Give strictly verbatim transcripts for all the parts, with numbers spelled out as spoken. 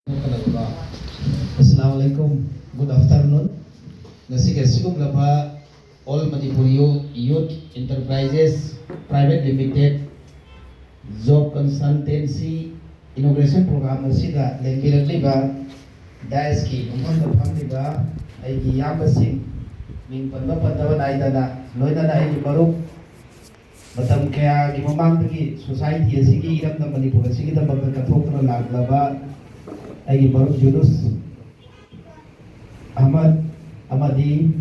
Assalamu alaikum. Good afternoon. ꯉꯁꯤꯒꯤ ꯑꯁꯤꯒꯨꯝꯂꯕ All Manipur Youth Enterprises Private Limited Job Consultancy Inauguration Program ꯑꯁꯤꯗ ꯂꯦꯡꯕꯤꯔꯛꯂꯤꯕ dais ꯀꯤ ꯃꯐꯝꯗ ꯐꯝꯂꯤꯕ ꯑꯩꯒꯤ ꯏꯌꯥꯝꯕꯁꯤꯡ, ꯃꯤꯡ ꯄꯟꯕ ꯄꯟꯗꯕ ꯅꯥꯏꯗꯅ, ꯂꯣꯏꯅꯅ ꯑꯩꯒꯤ ꯃꯔꯨꯞ, ꯃꯇꯝ ꯀꯌꯥꯒꯤ ꯃꯃꯥꯡꯗꯒꯤ society ꯑꯁꯤꯒꯤ ꯏꯔꯝꯗꯝ ꯃꯅꯤꯄꯨꯔ ꯑꯁꯤꯒꯤꯗꯃꯛꯇ ꯀꯠꯊꯣꯛꯇꯨꯅ ꯂꯥꯛꯂꯕ ꯑꯩꯒꯤ ꯃꯔꯨꯞ ꯌꯨꯅꯨꯁ ꯑꯍꯃꯗ ꯑꯃꯗꯤ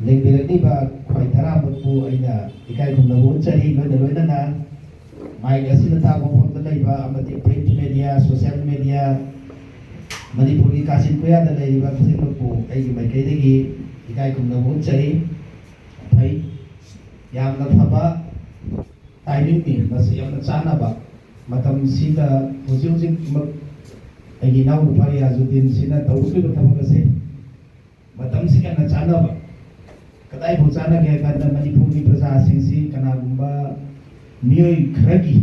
ꯂꯦꯡꯕꯤꯔꯛꯂꯤꯕ ꯈ꯭ꯋꯥꯏ ꯇꯔꯥꯃꯨꯛꯄꯨ ꯑꯩꯅ ꯏꯀꯥꯏ ꯈꯨꯝꯅꯕ ꯎꯠꯆꯔꯤ꯫ ꯂꯣꯏꯅ ꯂꯣꯏꯅꯅ mic ꯑꯁꯤꯅ ꯇꯥꯕ ꯃꯐꯝꯗ ꯂꯩꯕ ꯑꯃꯗꯤ print media, social media, ꯃꯅꯤꯄꯨꯔꯒꯤ ꯀꯥꯆꯤꯟ ꯀꯣꯌꯥꯗ ꯂꯩꯔꯤꯕ ꯈꯨꯗꯤꯡꯃꯛꯄꯨ ꯑꯩꯒꯤ ꯃꯥꯏꯀꯩꯗꯒꯤ ꯏꯀꯥꯏ ꯈꯨꯝꯅꯕ ꯎꯠꯆꯔꯤ꯫ ꯐꯩ, ꯌꯥꯝꯅ ꯐꯕ timing ꯅꯤ꯫ ꯃꯁꯤ ꯌꯥꯝꯅ ꯆꯥꯅꯕ ꯃꯇꯝꯁꯤꯗ ꯍꯧꯖꯤꯛ ꯍꯧꯖꯤꯛꯃꯛ ꯑꯩꯒꯤ ꯏꯅꯥꯎꯅꯨꯄꯥ ꯔꯤꯌꯥꯖꯨꯗꯤꯟꯁꯤꯅ ꯇꯧꯒꯗꯧꯔꯤꯕ ꯊꯕꯛ ꯑꯁꯦ ꯃꯇꯝꯁꯤꯒ ꯌꯥꯝꯅ ꯆꯥꯅꯕ꯫ ꯀꯗꯥꯏꯐꯥꯎ ꯆꯥꯅꯒꯦ ꯍꯥꯏ ꯀꯥꯟꯗ, ꯃꯅꯤꯄꯨꯔꯒꯤ ꯄ꯭ꯔꯖꯥꯁꯤꯡꯁꯤ ꯀꯅꯥꯒꯨꯝꯕ ꯃꯤꯑꯣꯏ ꯈꯔꯒꯤ,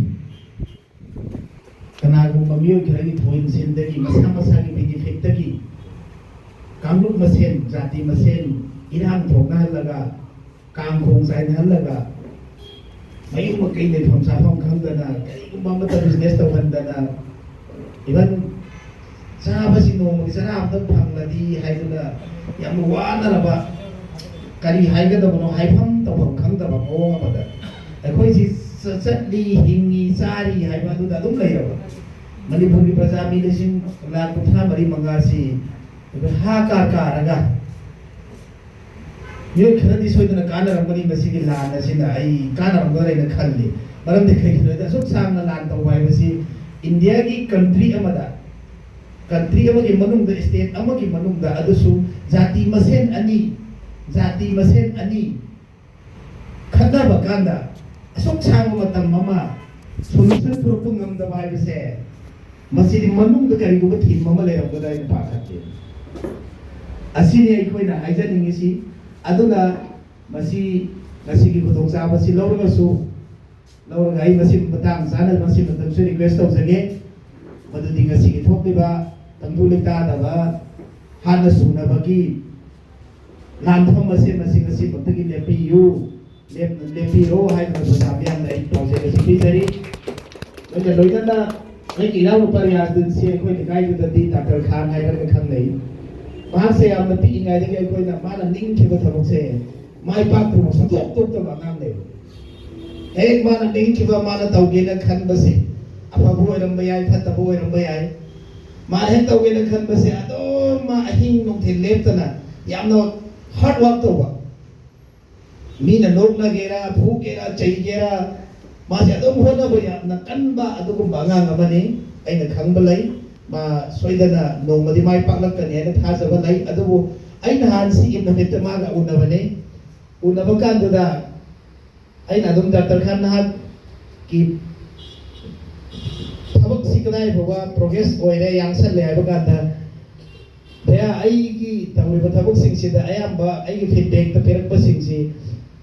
ꯀꯅꯥꯒꯨꯝꯕ ꯃꯤꯑꯣꯏ ꯈꯔꯒꯤ ꯊꯣꯏꯅ ꯁꯤꯟꯗꯒꯤ, ꯃꯁꯥ ꯃꯁꯥꯒꯤ benefit ꯇꯒꯤ ꯀꯥꯡꯂꯨꯞ ꯃꯁꯦꯟ, ꯖꯥꯇꯤ ꯃꯁꯦꯟ ꯏꯔꯥꯡ ꯊꯣꯛꯅꯍꯜꯂꯒ, ꯀꯥꯡ ꯈꯣꯡ ꯆꯥꯏꯅꯍꯜꯂꯒ, ꯃꯌꯨꯝ ꯃꯀꯩ ꯂꯩꯐꯝ ꯆꯥꯐꯝ ꯈꯪꯗꯅ, ꯀꯔꯤꯒꯨꯝꯕ ꯑꯃꯠꯇ business ꯇꯧꯍꯟꯗꯅ, even ꯆꯥꯕꯁꯤ ꯅꯣꯡꯃꯒꯤ ꯆꯔꯥ ꯑꯃꯇꯪ ꯐꯪꯂꯗꯤ ꯍꯥꯏꯗꯨꯅ ꯌꯥꯝꯅ ꯋꯥꯅꯔꯕ, ꯀꯔꯤ ꯍꯥꯏꯒꯗꯕꯅꯣ ꯍꯥꯏꯐꯝ ꯇꯧꯐꯝ ꯈꯪꯗꯕ ꯃꯑꯣꯡ ꯑꯃꯗ ꯑꯩꯈꯣꯏꯁꯤ ꯆ-, ꯆꯠꯂꯤ, ꯍꯤꯡꯉꯤ, ꯆꯥꯔꯤ ꯍꯥꯏꯕ ꯑꯗꯨꯗ ꯑꯗꯨꯝ ꯂꯩꯔꯕ ꯃꯅꯤꯄꯨꯔꯒꯤ ꯄ꯭ꯔꯖꯥ ꯃꯤ ꯂꯤꯁꯤꯡ ꯂꯥꯈ ꯀꯨꯟꯊ꯭ꯔꯥ ꯃꯔꯤ ꯃꯉꯥꯁꯤ ꯑꯩꯈꯣꯏ ꯍꯥ ꯀꯥ ꯀꯥꯔꯒ ꯃꯤꯑꯣꯏ ꯈꯔꯗꯤ ꯁꯣꯏꯗꯅ ꯀꯥꯟꯅꯔꯝꯒꯅꯤ ꯃꯁꯤꯒꯤ ꯂꯥꯟ ꯑꯁꯤꯅ꯫ ꯑꯩ ꯀꯥꯟꯅꯔꯝꯒꯗ꯭ꯔꯥ ꯍꯥꯏꯅ ꯈꯜꯂꯤ꯫ ꯃꯔꯝꯗꯤ ꯀꯩꯒꯤꯅꯣ ꯍꯥꯏꯗꯤ, ꯑꯁꯨꯛ ꯁꯥꯡꯅ ꯂꯥꯟ ꯇꯧꯕ ꯍꯥꯏꯕꯁꯤ ꯏꯟꯗꯤꯌꯥꯒꯤ country ꯑꯃꯗ, country ꯑꯃꯒꯤ ꯃꯅꯨꯡꯗ, state ꯑꯃꯒꯤ ꯃꯅꯨꯡꯗ, ꯑꯗꯨꯁꯨ ꯖꯥꯇꯤ ꯃꯁꯦꯟ ꯑꯅꯤ, ꯖꯥꯇꯤ ꯃꯁꯦꯟ ꯑꯅꯤ ꯈꯠꯅꯕ ꯀꯥꯟꯗ ꯑꯁꯨꯛ ꯁꯥꯡꯕ ꯃꯇꯝ ꯑꯃ solution ꯄꯨꯔꯛꯄ ꯉꯝꯗꯕ ꯍꯥꯏꯕꯁꯦ, ꯃꯁꯤꯗꯤ ꯃꯅꯨꯡꯗ ꯀꯔꯤꯒꯨꯝꯕ theme ꯑꯃ ꯂꯩꯔꯝꯒꯗ꯭ꯔꯥ ꯍꯥꯏꯅ ꯄꯥꯈꯠꯂꯤ꯫ ꯑꯁꯤꯅꯤ ꯑꯩꯈꯣꯏꯅ ꯍꯥꯏꯖꯅꯤꯡꯉꯤꯁꯤ꯫ ꯑꯗꯨꯅ ꯃꯁꯤ, ꯉꯁꯤꯒꯤ ꯈꯨꯗꯣꯡꯆꯥꯕꯁꯤ ꯂꯧꯔꯒꯁꯨ, ꯂꯧꯔꯒ ꯑꯩ ꯃꯁꯤ ꯃꯇꯥꯡ ꯆꯥꯅ ꯃꯁꯤ ꯃꯇꯝꯁꯨ request ꯇꯧꯖꯒꯦ꯫ ꯃꯗꯨꯗꯤ ꯉꯁꯤꯒꯤ ꯊꯣꯛꯂꯤꯕ ꯇꯪꯗꯨ ꯂꯩꯇꯥꯗꯕ ꯍꯥꯠꯅ ꯁꯨꯅꯕꯒꯤ ꯂꯥꯟꯐꯝ ꯑꯁꯦ ꯃꯁꯤ ꯉꯁꯤꯃꯛꯇꯒꯤ ꯂꯦꯞꯄꯤꯌꯨ, ꯂꯦꯞ-, ꯂꯦꯞꯄꯤꯔꯣ ꯍꯥꯏꯗꯨꯅ ꯄ꯭ꯔꯖꯥ ꯃꯤꯌꯥꯝꯗ ꯑꯩ ꯄꯥꯎꯖꯦꯜ ꯑꯁꯤ ꯄꯤꯖꯔꯤ꯫ ꯂꯣꯏꯅ ꯂꯣꯏꯅꯅ ꯑꯩꯒꯤ ꯏꯅꯥꯎꯅꯨꯄꯥ ꯔꯤꯌꯥꯖꯗꯤꯟꯁꯤ ꯑꯩꯈꯣꯏ ꯂꯩꯀꯥꯏꯗꯨꯗꯗꯤ ꯗꯥꯛꯇꯔ ꯈꯥꯟ ꯍꯥꯏꯔꯒ ꯈꯪꯅꯩ꯫ ꯃꯍꯥꯛꯁꯦ ꯌꯥꯝꯅ ꯄꯤꯛꯏꯉꯩꯗꯒꯤ ꯑꯩꯈꯣꯏꯅ ꯃꯥꯅ ꯅꯤꯡꯈꯤꯕ ꯊꯕꯛꯁꯦ ꯃꯥꯏ ꯄꯥꯛꯇ꯭ꯔꯤꯐꯥꯎ ꯁꯨꯡꯇꯣꯛ ꯇꯣꯛꯇꯕ ꯑꯉꯥꯡꯅꯦꯕ꯫ ꯍꯦꯛ ꯃꯥꯅ ꯅꯤꯡꯈꯤꯕ, ꯃꯥꯅ ꯇꯧꯒꯦꯅ ꯈꯟꯕꯁꯦ, ꯑꯐꯕ ꯑꯣꯏꯔꯝꯕ ꯌꯥꯏ, ꯐꯠꯇꯕ ꯑꯣꯏꯔꯝꯕ ꯌꯥꯏ, ꯃꯥꯅ ꯍꯦꯛ ꯇꯧꯒꯦꯅ ꯈꯟꯕꯁꯦ ꯑꯗꯨꯝ ꯃꯥ ꯑꯍꯤꯡ ꯅꯨꯡꯊꯤꯜ ꯂꯦꯞꯇꯅ ꯌꯥꯝꯅ ꯍꯥꯔꯗ ꯋꯥꯔꯛ ꯇꯧꯕ, ꯃꯤꯅ ꯅꯣꯛꯅꯒꯦꯔꯥ, ꯐꯨꯒꯦꯔꯥ, ꯆꯩꯒꯦꯔꯥ, ꯃꯥꯁꯦ ꯑꯗꯨꯝ ꯍꯣꯠꯅꯕ ꯌꯥꯝꯅ ꯀꯟꯕ ꯑꯗꯨꯒꯨꯝꯕ ꯑꯉꯥꯡ ꯑꯃꯅꯤ꯫ ꯑꯩꯅ ꯈꯪꯕ ꯂꯩ, ꯃꯥ ꯁꯣꯏꯗꯅ ꯅꯣꯡꯃꯗꯤ ꯃꯥꯏ ꯄꯥꯛꯂꯛꯀꯅꯤ ꯍꯥꯏꯅ ꯊꯥꯖꯕ ꯂꯩ꯫ ꯑꯗꯨꯕꯨ ꯑꯩ ꯅꯍꯥꯟ ꯁꯤꯒꯤ ꯅꯨꯃꯤꯠꯇ ꯃꯥꯒ ꯎꯅꯕꯅꯤ꯫ ꯎꯅꯕ ꯀꯥꯟꯗꯨꯗ ꯑꯩꯅ ꯑꯗꯨꯝ, "ꯗꯥꯛꯇꯔ ꯈꯥꯟ, ꯅꯍꯥꯛꯀꯤ ꯊꯕꯛꯁꯤ ꯀꯗꯥꯏ ꯐꯥꯎꯕ ꯄ꯭ꯔꯣꯒ꯭ꯔꯦꯁ ꯑꯣꯏꯔꯦ, ꯌꯥꯡꯁꯜꯂꯦ?" ꯍꯥꯏꯕ ꯀꯥꯟꯗ, "ꯚꯌꯥ, ꯑꯩꯒꯤ ꯇꯧꯔꯤꯕ ꯊꯕꯛꯁꯤꯡꯁꯤꯗ ꯑꯌꯥꯝꯕ ꯑꯩꯒꯤ ꯐꯤꯗꯕꯦꯛꯇ ꯄꯤꯔꯛꯄꯁꯤꯡꯁꯤ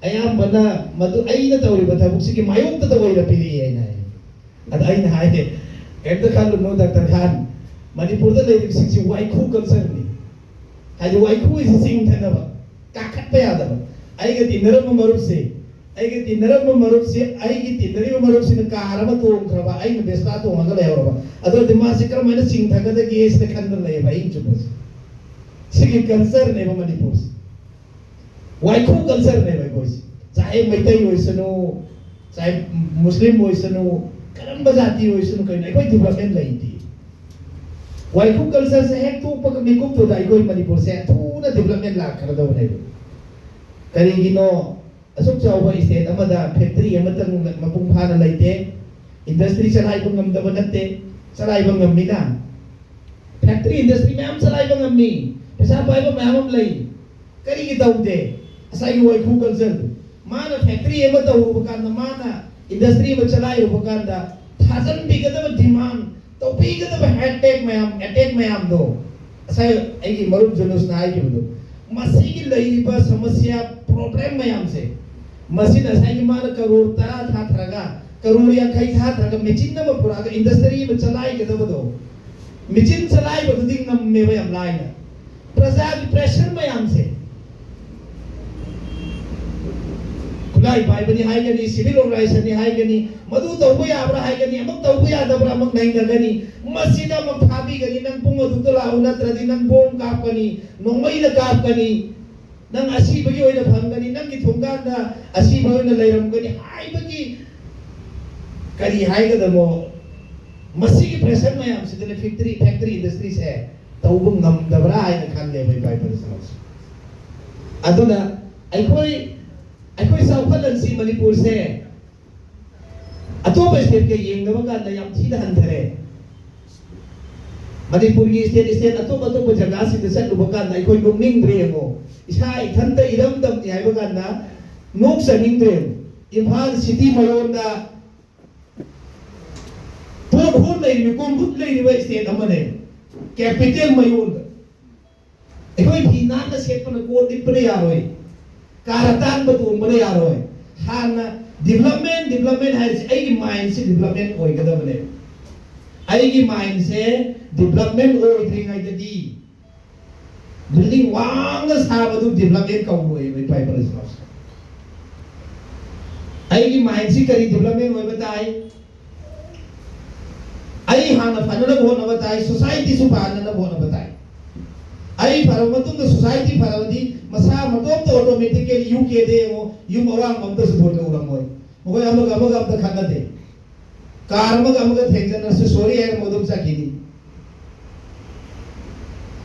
ꯑꯌꯥꯝꯕꯅ ꯃꯗꯨ ꯑꯩꯅ ꯇꯧꯔꯤꯕ ꯊꯕꯛꯁꯤꯒꯤ ꯃꯥꯌꯣꯛꯇꯗ ꯑꯣꯏꯅ ꯄꯤꯔꯛꯏ" ꯍꯥꯏꯅ ꯍꯥꯏ꯫ ꯑꯗ ꯑꯩꯅ ꯍꯥꯏꯔꯦ, "ꯀꯩꯝꯇ ꯈꯜꯂꯨꯅꯨ ꯗꯥꯛꯇꯔ ꯈꯥꯟ, ꯃꯅꯤꯄꯨꯔꯗ ꯂꯩꯔꯤꯕꯁꯤꯡꯁꯤ ꯋꯥꯏꯈꯨ ꯀꯜꯆꯔꯅꯤ꯫ ꯍꯥꯏꯗꯤ ꯋꯥꯏꯈꯨ ꯍꯥꯏꯁꯤ ꯆꯤꯡꯊꯅꯕ, ꯀꯥꯈꯠꯄ ꯌꯥꯗꯕ꯫ ꯑꯩꯒ ꯇꯤꯟꯅꯔꯝꯕ ꯃꯔꯨꯞꯁꯦ, ꯑꯩꯒ ꯇꯤꯟꯅꯔꯝꯕ ꯃꯔꯨꯞꯁꯦ, ꯑꯩꯒꯤ ꯇꯤꯟꯅꯔꯤꯕ ꯃꯔꯨꯞꯁꯤꯅ ꯀꯥꯔ ꯑꯃ ꯇꯣꯡꯈ꯭ꯔꯕ, ꯑꯩꯅ ꯕꯦꯁꯄꯥ ꯇꯣꯡꯉꯒ ꯂꯩꯍꯧꯔꯕ꯫ ꯑꯗꯨ ꯑꯣꯏꯔꯗꯤ ꯃꯥꯁꯦ ꯀꯔꯝꯍꯥꯏꯅ ꯆꯤꯡꯊꯒꯗꯒꯦ?" ꯁꯤꯗ ꯈꯟꯗꯅ ꯂꯩꯌꯦꯕ ꯑꯍꯤꯡ ꯆꯨꯞꯄꯁꯦ꯫ ꯁꯤꯒꯤ ꯀꯜꯆꯔꯅꯦꯕ ꯃꯅꯤꯄꯨꯔꯁꯦ꯫ ꯋꯥꯏꯈꯨ ꯀꯜꯆꯔꯅꯦꯕ ꯑꯩꯈꯣꯏꯁꯦ꯫ ꯆꯥꯍꯦ ꯃꯩꯇꯩ ꯑꯣꯏꯁꯅꯨ, ꯆꯥꯍꯦ ꯃꯨꯁꯂꯤꯝ ꯑꯣꯏꯁꯅꯨ, ꯀꯔꯝꯕ ꯖꯥꯇꯤ ꯑꯣꯏꯁꯅꯨ, ꯀꯩꯅꯣ, ꯑꯩꯈꯣꯏ ꯗꯤꯕ꯭ꯂꯞꯃꯦꯟ ꯂꯩꯇꯦ꯫ ꯋꯥꯏꯈꯨ ꯀꯜꯆꯔꯁꯦ ꯍꯦꯛ ꯇꯣꯛꯄꯒ ꯃꯤꯀꯨꯞꯇꯨꯗ ꯑꯩꯈꯣꯏ ꯃꯅꯤꯄꯨꯔꯁꯦ ꯊꯨꯅ ꯗꯤꯕ꯭ꯂꯞꯃꯦꯟ ꯂꯥꯛꯈ꯭ꯔꯗꯕꯅꯦꯕ꯫ ꯀꯔꯤꯒꯤꯅꯣ? ꯑꯁꯨꯛ ꯆꯥꯎꯕ ꯁ꯭ꯇꯦꯠ ꯑꯃꯗ ꯐꯦꯛꯇꯔꯤ ꯑꯃꯇꯪ ꯃꯄꯨꯡ ꯐꯥꯅ ꯂꯩꯇꯦ꯫ ꯏꯟꯗꯁꯇ꯭ꯔꯤ ꯆꯂꯥꯏꯕ ꯉꯝꯗꯕ ꯅꯠꯇꯦ, ꯆꯂꯥꯏꯕ ꯉꯝꯃꯤꯅ꯫ ꯐꯦꯛꯇꯔꯤ ꯏꯟꯗꯁꯇ꯭ꯔꯤ ꯃꯌꯥꯝ ꯆꯂꯥꯏꯕ ꯉꯝꯃꯤ, ꯄꯩꯁꯥ ꯄꯥꯏꯕ ꯃꯌꯥꯝ ꯑꯃ ꯂꯩ꯫ ꯀꯔꯤꯒꯤ ꯇꯧꯗꯦ? ꯉꯁꯥꯏꯒꯤ ꯋꯥꯏꯈꯨ ꯀꯜꯆꯔꯗꯨ꯫ ꯃꯥꯅ ꯐꯦꯛꯇꯔꯤ ꯑꯃ ꯇꯧꯔꯨꯕ ꯀꯥꯟꯗ, ꯃꯥꯅ ꯏꯟꯗꯁꯇ꯭ꯔꯤ ꯑꯃ ꯆꯂꯥꯏꯔꯨꯕ ꯀꯥꯟꯗ, ꯊꯥꯖꯟꯕꯤꯒꯗꯕ ꯗꯤꯃꯥꯟ, ꯇꯧꯕꯤꯒꯗꯕ ꯑꯦꯇꯦꯛ ꯃꯌꯥꯝ, ꯑꯦꯇꯦꯛ ꯃꯌꯥꯝꯗꯣ, ꯉꯁꯥꯏ ꯑꯩꯒꯤ ꯃꯔꯨꯞ ꯖꯨꯅꯨꯁꯅ ꯍꯥꯏꯈꯤꯕꯗꯣ, ꯃꯁꯤꯒꯤ ꯂꯩꯔꯤꯕ ꯁꯃꯁ꯭ꯌꯥ, ꯄ꯭ꯔꯣꯕ꯭ꯂꯦꯝ ꯃꯌꯥꯝꯁꯦ, ꯃꯁꯤꯅ ꯉꯁꯥꯏꯒꯤ ꯃꯥꯅ ꯀꯔꯣꯔ ꯇꯔꯥ ꯊꯥꯊꯔꯒ ꯀꯔꯣꯔ ꯌꯥꯡꯈꯩ ꯊꯥꯊꯔꯒ ꯃꯦꯆꯤꯟ ꯑꯃ ꯄꯨꯔꯛꯑꯒ ꯏꯟꯗꯁꯇ꯭ꯔꯤ ꯑꯃ ꯆꯂꯥꯏꯒꯗꯕꯗꯣ, ꯃꯦꯆꯤꯟ ꯆꯂꯥꯏꯕꯗꯨꯗꯤ ꯉꯝꯃꯦꯕ ꯌꯥꯝ ꯂꯥꯏꯅ꯫ ꯄ꯭ꯔꯖꯥꯒꯤ ꯄ꯭ꯔꯦꯁꯔ ꯃꯌꯥꯝꯁꯦ, ꯈꯨꯠꯂꯥꯏ ꯄꯥꯏꯕꯅꯤ ꯍꯥꯏꯒꯅꯤ, ꯁꯤꯚꯤꯜ ꯑꯣꯔꯒꯅꯥꯏꯖꯦꯁꯟꯅꯤ ꯍꯥꯏꯒꯅꯤ, ꯃꯗꯨ ꯇꯧꯕ ꯌꯥꯕ꯭ꯔꯥ ꯍꯥꯏꯒꯅꯤ, ꯑꯃꯨꯛ ꯇꯧꯕ ꯌꯥꯗꯕ꯭ꯔꯥ ꯑꯃꯨꯛ ꯅꯩꯅꯒꯅꯤ, ꯃꯁꯤꯗ ꯑꯃꯨꯛ ꯐꯥꯕꯤꯒꯅꯤ, ꯅꯪ ꯄꯨꯡ ꯑꯗꯨꯛꯇ ꯂꯥꯛꯎ ꯅꯠꯇ꯭ꯔꯗꯤ ꯅꯪ ꯕꯣꯝ ꯀꯥꯞꯀꯅꯤ, ꯅꯣꯡꯃꯩꯅ ꯀꯥꯞꯀꯅꯤ, ꯅꯪ ꯑꯁꯤꯕꯒꯤ ꯑꯣꯏꯅ ꯐꯪꯒꯅꯤ, ꯅꯪꯒꯤ ꯊꯣꯡꯒꯥꯟꯗ ꯑꯁꯤꯕ ꯑꯣꯏꯅ ꯂꯩꯔꯝꯒꯅꯤ ꯍꯥꯏꯕꯒꯤ ꯀꯔꯤ ꯍꯥꯏꯒꯗꯕꯅꯣ? ꯃꯁꯤꯒꯤ ꯄ꯭ꯔꯦꯁꯔ ꯃꯌꯥꯝꯁꯤꯗꯅ ꯐꯦꯛꯇꯔꯤ, ꯐꯦꯛꯇꯔꯤ ꯏꯟꯗꯁꯇ꯭ꯔꯤꯁꯦ ꯇꯧꯕ ꯉꯝꯗꯕ꯭ꯔꯥ ꯍꯥꯏꯅ ꯈꯜꯂꯦꯕ ꯏꯄꯥ ꯏꯄꯥ ꯏꯆꯤꯟ ꯏꯅꯥꯎꯁꯦ꯫ ꯑꯗꯨꯅ ꯑꯩꯈꯣꯏ, ꯑꯩꯈꯣꯏ ꯆꯥꯎꯈꯠꯍꯟꯁꯤ ꯃꯅꯤꯄꯨꯔꯁꯦ꯫ ꯑꯇꯣꯞꯄ ꯁ꯭ꯇꯦꯠꯀ ꯌꯦꯡꯅꯕ ꯀꯥꯟꯗ ꯌꯥꯝ ꯊꯤꯅ ꯍꯟꯊꯔꯦ꯫ ꯃꯅꯤꯄꯨꯔꯒꯤ ꯁ꯭ꯇꯦꯠ, ꯁ꯭ꯇꯦꯠ ꯑꯇꯣꯞ ꯑꯇꯣꯞꯄ ꯖꯒꯥꯁꯤꯡꯗ ꯆꯠꯂꯨꯕ ꯀꯥꯟꯗ ꯑꯩꯈꯣꯏ ꯅꯣꯛꯅꯤꯡꯗ꯭ꯔꯦ ꯌꯦꯡꯉꯣ꯫ ꯏꯁꯥ ꯏꯊꯟꯇ ꯏꯔꯝꯗꯝꯅꯤ ꯍꯥꯏꯕ ꯀꯥꯟꯗ ꯅꯣꯛꯆꯅꯤꯡꯗ꯭ꯔꯦ꯫ ꯏꯝꯐꯥꯜ ꯁꯤꯇꯤ ꯃꯌꯣꯟꯗ ꯄꯣꯠ ꯍꯣꯜ ꯂꯩꯔꯤꯕ, ꯀꯣꯝꯕꯨꯠ ꯂꯩꯔꯤꯕ ꯁ꯭ꯇꯦꯠ ꯑꯃꯅꯦ꯫ ꯀꯦꯄꯤꯇꯦꯜ ꯃꯌꯣꯟꯗ꯫ ꯑꯩꯈꯣꯏ ꯐꯤ ꯅꯥꯟꯅ ꯁꯦꯠꯄꯅ ꯀꯣꯠ ꯂꯤꯠꯄꯅ ꯌꯥꯔꯣꯏ, ꯀꯥꯔ ꯑꯇꯥꯡꯕ ꯇꯣꯡꯕꯅ ꯌꯥꯔꯣꯏ꯫ ꯍꯥꯟꯅ ꯗꯤꯕ꯭ꯂꯞꯃꯦꯟ, ꯗꯤꯕ꯭ꯂꯞꯃꯦꯟ ꯍꯥꯏꯔꯤꯁꯦ ꯑꯩꯒꯤ ꯃꯥꯏꯟꯁꯦ ꯗꯤꯕ꯭ꯂꯞꯃꯦꯟ ꯑꯣꯏꯒꯗꯕꯅꯦ꯫ ꯑꯩꯒꯤ ꯃꯥꯏꯟꯁꯦ ꯗꯤꯕ꯭ꯂꯞꯃꯦꯟ ꯑꯣꯏꯗ꯭ꯔꯤꯉꯩꯗꯗꯤ ꯕꯤꯜꯗꯤꯡ ꯋꯥꯡꯅ ꯁꯥꯕꯗꯨ ꯗꯤꯕ꯭ꯂꯞꯃꯦꯟ ꯀꯧꯔꯣꯏꯕ ꯏꯄꯥ ꯏꯄꯥ ꯂꯩꯁꯥꯁꯦ꯫ ꯑꯩꯒꯤ ꯃꯥꯏꯟꯁꯤ ꯀꯔꯤ ꯗꯤꯕ꯭ꯂꯞꯃꯦꯟ ꯑꯣꯏꯕ ꯇꯥꯏ? ꯑꯩ ꯍꯥꯟꯅ ꯐꯅꯅꯕ ꯍꯣꯠꯅꯕ ꯇꯥꯏ, ꯁꯣꯁꯥꯏꯇꯤꯁꯨ ꯐꯅꯅꯕ ꯍꯣꯠꯅꯕ ꯇꯥꯏ꯫ ꯑꯩ ꯐꯔꯕ ꯃꯇꯨꯡꯗ ꯁꯣꯁꯥꯏꯇꯤ ꯐꯔꯕꯗꯤ ꯃꯁꯥ ꯃꯇꯣꯝꯇ ꯑꯣꯇꯣꯃꯦꯇꯤꯀꯦꯂꯤ ꯌꯨ ꯀꯦꯗ ꯌꯦꯡꯉꯣ, ꯌꯨꯝ ꯑꯋꯥꯡꯕ ꯑꯝꯇꯁꯨ ꯊꯣꯏꯅ ꯎꯔꯝꯃꯣꯏ꯫ ꯃꯈꯣꯏ ꯑꯃꯒ ꯑꯃꯒ ꯑꯝꯇ ꯈꯠꯅꯗꯦ꯫ ꯀꯥꯔ ꯑꯃꯒ ꯑꯃꯒ ꯊꯦꯡꯖꯤꯟꯅꯔꯁꯨ ꯁꯣꯔꯤ ꯍꯥꯏꯔꯝꯃ ꯑꯗꯨꯝ ꯆꯠꯈꯤꯅꯤ꯫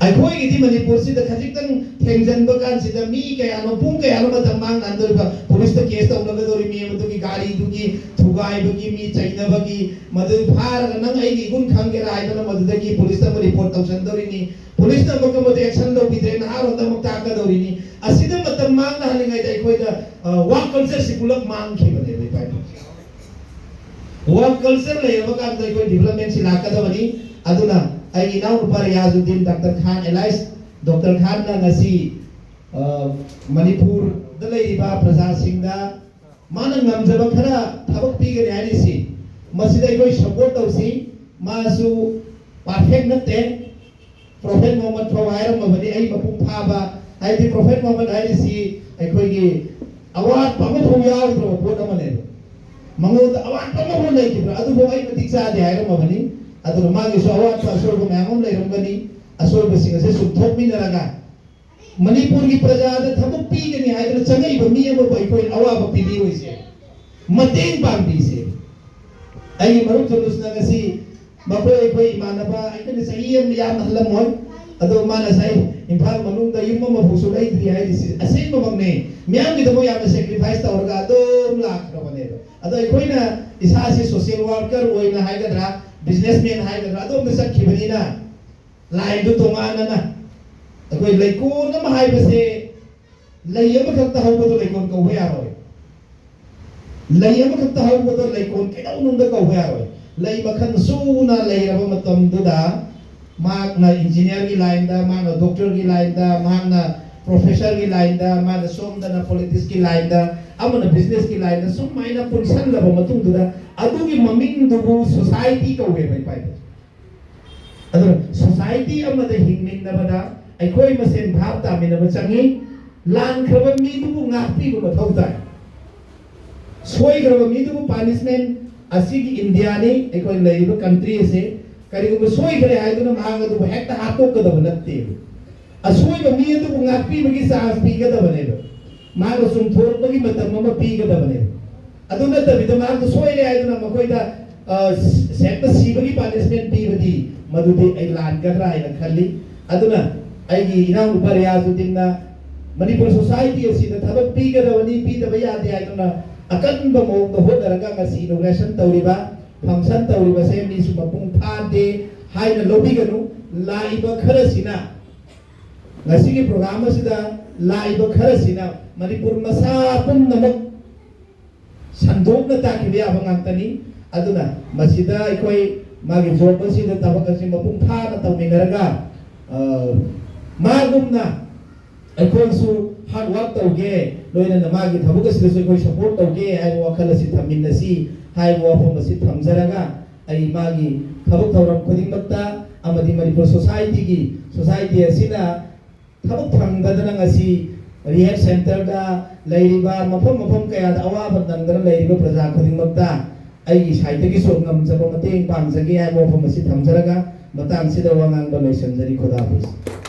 ꯑꯩꯈꯣꯏꯒꯤꯗꯤ ꯃꯅꯤꯄꯨꯔꯁꯤꯗ ꯈꯖꯤꯛꯇꯪ ꯊꯦꯡꯖꯤꯟꯕ ꯀꯥꯟꯁꯤꯗ ꯃꯤ ꯀꯌꯥꯅꯣ, ꯄꯨꯡ ꯀꯌꯥꯅꯣ ꯃꯇꯝ ꯃꯥꯡꯅꯍꯟꯗꯣꯔꯤꯕ? ꯄꯨꯂꯤꯁꯇ ꯀꯦꯁ ꯇꯧꯅꯒꯗꯧꯔꯤꯃꯤ, ꯃꯗꯨꯒꯤ ꯒꯥꯔꯤꯗꯨꯒꯤ ꯊꯨꯒꯥꯏꯕꯒꯤ, ꯃꯤ ꯆꯩꯅꯕꯒꯤ, ꯃꯗꯨ ꯐꯥꯔꯒ ꯅꯪ ꯑꯩꯒꯤ ꯏꯒꯨꯟ ꯈꯪꯒꯦꯔꯥ ꯍꯥꯏꯗꯅ ꯃꯗꯨꯗꯒꯤ ꯄꯨꯂꯤꯁꯇ ꯑꯃ ꯔꯤꯄꯣꯔꯠ ꯇꯧꯁꯟꯗꯧꯔꯤꯅꯤ꯫ ꯄꯨꯂꯤꯁꯅ ꯑꯃꯨꯛꯀ ꯃꯗꯨ ꯑꯦꯛꯁꯟ ꯂꯧꯕꯤꯗ꯭ꯔꯦ, ꯅꯍꯥꯔꯣꯟꯗ ꯑꯃꯨꯛ ꯇꯥꯛꯀꯗꯧꯔꯤꯅꯤ꯫ ꯑꯁꯤꯗ ꯃꯇꯝ ꯃꯥꯡꯅꯍꯜꯂꯤꯉꯩꯗ ꯑꯩꯈꯣꯏꯗ, ꯑ, ꯋꯥꯔꯛ ꯀꯜꯆꯔꯁꯤ ꯄꯨꯂꯞ ꯃꯥꯡꯈꯤꯕꯅꯦꯕ ꯏꯄꯥ ꯏꯄꯨꯁꯦ꯫ ꯋꯥꯔꯛ ꯀꯜꯆꯔ ꯂꯩꯔꯕ ꯀꯥꯟꯗ ꯑꯩꯈꯣꯏ ꯗꯤꯕ꯭ꯂꯞꯃꯦꯟꯁꯤ ꯂꯥꯛꯀꯗꯕꯅꯤ꯫ ꯑꯗꯨꯅ ꯑꯩꯒꯤ ꯏꯅꯥꯎꯅꯨꯄꯥ ꯔꯤꯌꯥꯖꯨꯗꯤꯟ, ꯗꯥꯛꯇꯔ ꯈꯥꯟ ꯑꯦꯂꯥꯏꯁ, ꯗꯣꯛꯇꯔ ꯈꯥꯟꯅ ꯉꯁꯤ, ꯑ, ꯃꯅꯤꯄꯨꯔꯗ ꯂꯩꯔꯤꯕ ꯄ꯭ꯔꯖꯥꯁꯤꯡꯗ ꯃꯥꯅ ꯉꯝꯖꯕ ꯈꯔ ꯊꯕꯛ ꯄꯤꯒꯅꯤ ꯍꯥꯏꯔꯤꯁꯤ, ꯃꯁꯤꯗ ꯑꯩꯈꯣꯏ ꯁꯄꯣꯔꯠ ꯇꯧꯁꯤ꯫ ꯃꯥꯁꯨ ꯄꯔꯐꯦꯛ ꯅꯠꯇꯦ꯫ ꯄ꯭ꯔꯣꯐꯦꯠ ꯃꯨꯍꯝꯃꯗ ꯐꯥꯎ ꯍꯥꯏꯔꯝꯃꯕꯅꯤ, "ꯑꯩ ꯃꯄꯨꯡ ꯐꯥꯕ", ꯍꯥꯏꯗꯤ ꯄ꯭ꯔꯣꯐꯦꯠ ꯃꯨꯍꯝꯃꯗ ꯍꯥꯏꯔꯤꯁꯤ ꯑꯩꯈꯣꯏꯒꯤ ꯑꯋꯥꯠꯄ ꯑꯃꯐꯥꯎ ꯌꯥꯎꯗ꯭ꯔꯕ ꯄꯣꯠ ꯑꯃꯅꯦꯕ꯫ ꯃꯉꯣꯟꯗ ꯑꯋꯥꯠꯄ ꯑꯃꯐꯥꯎ ꯂꯩꯈꯤꯗ꯭ꯔꯥ, "ꯑꯗꯨꯐꯥꯎ ꯑꯩ ꯃꯇꯤꯛ ꯆꯥꯗꯦ" ꯍꯥꯏꯔꯝꯃꯕꯅꯤ꯫ ꯑꯗꯨꯅ ꯃꯥꯒꯤꯁꯨ ꯑꯋꯥꯠꯄ ꯑꯁꯣꯏꯕ ꯃꯌꯥꯝ ꯑꯃ ꯂꯩꯔꯝꯒꯅꯤ꯫ ꯑꯁꯣꯏꯕꯁꯤꯡ ꯑꯁꯦ ꯆꯨꯝꯊꯣꯛꯃꯤꯟꯅꯔꯒ ꯃꯅꯤꯄꯨꯔꯒꯤ ꯄ꯭ꯔꯖꯥꯗ ꯊꯕꯛ ꯄꯤꯒꯅꯤ ꯍꯥꯏꯗꯅ ꯆꯪꯉꯛꯏꯕ ꯃꯤ ꯑꯃꯕꯨ ꯑꯩꯈꯣꯏꯅ ꯑꯋꯥꯕ ꯄꯤꯕꯤꯔꯣꯏꯁꯦ, ꯃꯇꯦꯡ ꯄꯥꯡꯕꯤꯁꯦ꯫ ꯑꯩꯒꯤ ꯃꯔꯨꯞ ꯖꯣꯂꯨꯁꯅ ꯉꯁꯤ, ꯃꯈꯣꯏ ꯑꯩꯈꯣꯏ ꯏꯃꯥꯟꯅꯕ, ꯑꯩꯈꯣꯏꯅ ꯆꯍꯤ ꯑꯃ ꯌꯥꯝꯅ ꯍꯜꯂꯝꯃꯣꯏ, ꯑꯗꯣ ꯃꯥꯅ ꯉꯁꯥꯏ ꯏꯝꯐꯥꯜ ꯃꯅꯨꯡꯗ ꯌꯨꯝ ꯑꯃꯐꯥꯎꯁꯨ ꯂꯩꯗ꯭ꯔꯤ ꯍꯥꯏꯔꯤꯁꯤ ꯑꯁꯦꯡꯕꯃꯛꯅꯦ꯫ ꯃꯤꯌꯥꯝꯒꯤꯗꯃꯛ ꯌꯥꯝꯅ ꯁꯦꯀ꯭ꯔꯤꯐꯥꯏꯁ ꯇꯧꯔꯒ ꯑꯗꯨꯝ ꯂꯥꯛꯈ꯭ꯔꯕꯅꯦꯕ꯫ ꯑꯗꯣ ꯑꯩꯈꯣꯏꯅ ꯏꯁꯥꯁꯦ ꯁꯣꯁꯤꯌꯦꯜ ꯋꯥꯔꯀꯔ ꯑꯣꯏꯅ ꯍꯥꯏꯒꯗ꯭ꯔꯥ, ꯕꯤꯖꯤꯅꯦꯁꯃꯦꯟ ꯍꯥꯏꯒꯗ꯭ꯔꯥ, ꯑꯗꯣꯝꯗ ꯆꯠꯈꯤꯕꯅꯤꯅ, ꯂꯥꯏꯟꯗꯨ ꯇꯣꯉꯥꯟꯅꯅ, ꯑꯩꯈꯣꯏ ꯂꯩꯀꯣꯜ ꯑꯃ ꯍꯥꯏꯕꯁꯦ ꯂꯩ ꯑꯃꯈꯛꯇ ꯍꯧꯕꯗꯣ ꯂꯩꯀꯣꯜ ꯀꯧꯕ ꯌꯥꯔꯣꯏ꯫ ꯂꯩ ꯑꯃꯈꯛꯇ ꯍꯧꯕꯗꯣ ꯂꯩꯀꯣꯜ ꯀꯩꯗꯧꯅꯨꯡꯗ ꯀꯧꯕ ꯌꯥꯔꯣꯏ꯫ ꯂꯩ ꯃꯈꯜ ꯁꯨꯅ ꯂꯩꯔꯕ ꯃꯇꯝꯗꯨꯗ, ꯃꯍꯥꯛꯅ ꯏꯟꯖꯤꯅꯤꯌꯥꯔꯒꯤ ꯂꯥꯏꯟꯗ, ꯃꯥꯅ ꯗꯣꯛꯇꯔꯒꯤ ꯂꯥꯏꯟꯗ, ꯃꯍꯥꯛꯅ ꯄ꯭ꯔꯣꯐꯦꯁꯔꯒꯤ ꯂꯥꯏꯟꯗ, ꯃꯥꯅ ꯁꯣꯝꯗꯅ ꯄꯣꯂꯤꯇꯤꯛꯁꯀꯤ ꯂꯥꯏꯟꯗ, ꯑꯃꯅ ꯕꯤꯖꯤꯅꯦꯁꯀꯤ ꯂꯥꯏꯟꯗ, ꯁꯨꯃꯥꯏꯅ ꯄꯨꯟꯁꯜꯂꯕ ꯃꯇꯨꯡꯗꯨꯗ, ꯑꯗꯨꯒꯤ ꯃꯃꯤꯡꯗꯨꯕꯨ ꯁꯣꯁꯥꯏꯇꯤ ꯀꯧꯋꯦꯕ, ꯏꯄꯥ ꯏꯄꯨ꯫ ꯑꯗꯨꯅ ꯁꯣꯁꯥꯏꯇꯤ ꯑꯃꯗ ꯍꯤꯡꯃꯤꯟꯅꯕꯗ ꯑꯩꯈꯣꯏ ꯃꯁꯦꯟ ꯚꯥꯞ ꯇꯥꯃꯤꯟꯅꯕ ꯆꯪꯉꯤ꯫ ꯂꯥꯟꯈ꯭ꯔꯕ ꯃꯤꯗꯨꯕꯨ ꯉꯥꯛꯄꯤꯕ ꯃꯊꯧ ꯇꯥꯏ꯫ ꯁꯣꯏꯈ꯭ꯔꯕ ꯃꯤꯗꯨꯕꯨ ꯄꯥꯅꯤꯁꯃꯦꯟ ꯑꯁꯤꯒꯤ ꯏꯟꯗꯤꯌꯥꯅꯤ, ꯑꯩꯈꯣꯏ ꯂꯩꯔꯤꯕ ꯀꯟꯇ꯭ꯔꯤ ꯑꯁꯤ꯫ ꯀꯔꯤꯒꯨꯝꯕ ꯁꯣꯏꯈ꯭ꯔꯦ ꯍꯥꯏꯗꯨꯅ ꯃꯍꯥꯛ ꯑꯗꯨꯕꯨ ꯍꯦꯛꯇ ꯍꯥꯠꯇꯣꯛꯀꯗꯕ ꯅꯠꯇꯦ꯫ ꯑꯁꯣꯏꯕ ꯃꯤ ꯑꯗꯨꯕꯨ ꯉꯥꯛꯄꯤꯕꯒꯤ ꯆꯥꯟꯁ ꯄꯤꯒꯗꯕꯅꯦꯕ꯫ ꯃꯍꯥꯛꯅ ꯆꯨꯝꯊꯣꯔꯛꯄꯒꯤ ꯃꯇꯝ ꯑꯃ ꯄꯤꯒꯗꯕꯅꯦꯕ꯫ ꯑꯗꯨ ꯅꯠꯇꯕꯤꯗ ꯃꯍꯥꯛꯇꯨ ꯁꯣꯏꯔꯦ ꯍꯥꯏꯗꯨꯅ ꯃꯈꯣꯏꯗ, ꯑ, ꯍꯦꯛꯇ ꯁꯤꯕꯒꯤ ꯄꯥꯅꯤꯁꯃꯦꯟ ꯄꯤꯕꯗꯤ, ꯃꯗꯨꯗꯤ ꯑꯩ ꯂꯥꯟꯒꯗ꯭ꯔꯥ ꯍꯥꯏꯅ ꯈꯜꯂꯤ꯫ ꯑꯗꯨꯅ ꯑꯩꯒꯤ ꯏꯅꯥꯎꯅꯨꯄꯥ ꯔꯤꯌꯥꯖꯨꯗꯤꯟꯅ ꯃꯅꯤꯄꯨꯔ ꯁꯣꯁꯥꯏꯇꯤ ꯑꯁꯤꯗ ꯊꯕꯛ ꯄꯤꯒꯗꯕꯅꯤ, ꯄꯤꯗꯕ ꯌꯥꯗꯦ ꯍꯥꯏꯗꯨꯅ ꯑꯀꯟꯕ ꯃꯑꯣꯡꯗ ꯍꯣꯠꯅꯔꯒ ꯉꯁꯤ ꯏꯅꯣꯒ꯭ꯔꯦꯁꯟ ꯇꯧꯔꯤꯕ, ꯐꯪꯁꯟ ꯇꯧꯔꯤꯕꯁꯦ ꯃꯤꯁꯨ ꯃꯄꯨꯡ ꯐꯥꯗꯦ ꯍꯥꯏꯅ ꯂꯧꯕꯤꯒꯅꯨ꯫ ꯂꯥꯛꯏꯕ ꯈꯔꯁꯤꯅ, ꯉꯁꯤꯒꯤ ꯄ꯭ꯔꯣꯒ꯭ꯔꯥꯝ ꯑꯁꯤꯗ ꯂꯥꯛꯏꯕ ꯈꯔꯁꯤꯅ ꯃꯅꯤꯄꯨꯔ ꯃꯁꯥ ꯄꯨꯝꯅꯃꯛ ꯁꯟꯗꯣꯛꯅ ꯇꯥꯛꯈꯤꯕ ꯌꯥꯕ ꯉꯥꯛꯇꯅꯤ꯫ ꯑꯗꯨꯅ ꯃꯁꯤꯗ ꯑꯩꯈꯣꯏ ꯃꯥꯒꯤ ꯖꯣꯕ ꯑꯁꯤꯗ ꯊꯕꯛ ꯑꯁꯤ ꯃꯄꯨꯡ ꯐꯥꯅ ꯇꯧꯃꯤꯟꯅꯔꯒ, ꯑ, ꯃꯥꯒꯨꯝꯅ ꯑꯩꯈꯣꯏꯁꯨ ꯍꯥꯔꯗ ꯋꯥꯔꯛ ꯇꯧꯒꯦ, ꯂꯣꯏꯅꯅ ꯃꯥꯒꯤ ꯊꯕꯛ ꯑꯁꯤꯗꯁꯨ ꯑꯩꯈꯣꯏ ꯁꯄꯣꯔꯠ ꯇꯧꯒꯦ ꯍꯥꯏꯕ ꯋꯥꯈꯜ ꯑꯁꯤ ꯊꯝꯃꯤꯟꯅꯁꯤ ꯍꯥꯏꯕ ꯋꯥꯐꯝ ꯑꯁꯤ ꯊꯝꯖꯔꯒ, ꯑꯩ ꯃꯥꯒꯤ ꯊꯕꯛ ꯊꯧꯔꯝ ꯈꯨꯗꯤꯡꯃꯛꯇ ꯑꯃꯗꯤ ꯃꯅꯤꯄꯨꯔ ꯁꯣꯁꯥꯏꯇꯤꯒꯤ, ꯁꯣꯁꯥꯏꯇꯤ ꯑꯁꯤꯅ ꯊꯕꯛ ꯐꯪꯗꯗꯅ ꯉꯁꯤ ꯔꯤꯍꯦꯕ ꯁꯦꯟꯇꯔꯗ ꯂꯩꯔꯤꯕ, ꯃꯐꯝ ꯃꯐꯝ ꯀꯌꯥꯗ ꯑꯋꯥꯕ ꯅꯪꯗꯅ ꯂꯩꯔꯤꯕ ꯄ꯭ꯔꯖꯥ ꯈꯨꯗꯤꯡꯃꯛꯇ ꯑꯩꯒꯤ ꯁꯥꯏꯠꯇꯒꯤꯁꯨ ꯉꯝꯖꯕ ꯃꯇꯦꯡ ꯄꯥꯡꯖꯒꯦ ꯍꯥꯏꯕ ꯋꯥꯐꯝ ꯑꯁꯤ ꯊꯝꯖꯔꯒ, ꯃꯇꯥꯡꯁꯤꯗ ꯋꯥ ꯉꯥꯡꯕ ꯂꯣꯏꯁꯤꯟꯖꯔꯤ꯫ ꯈꯨꯗꯥ ꯍꯥꯐꯤꯖ꯫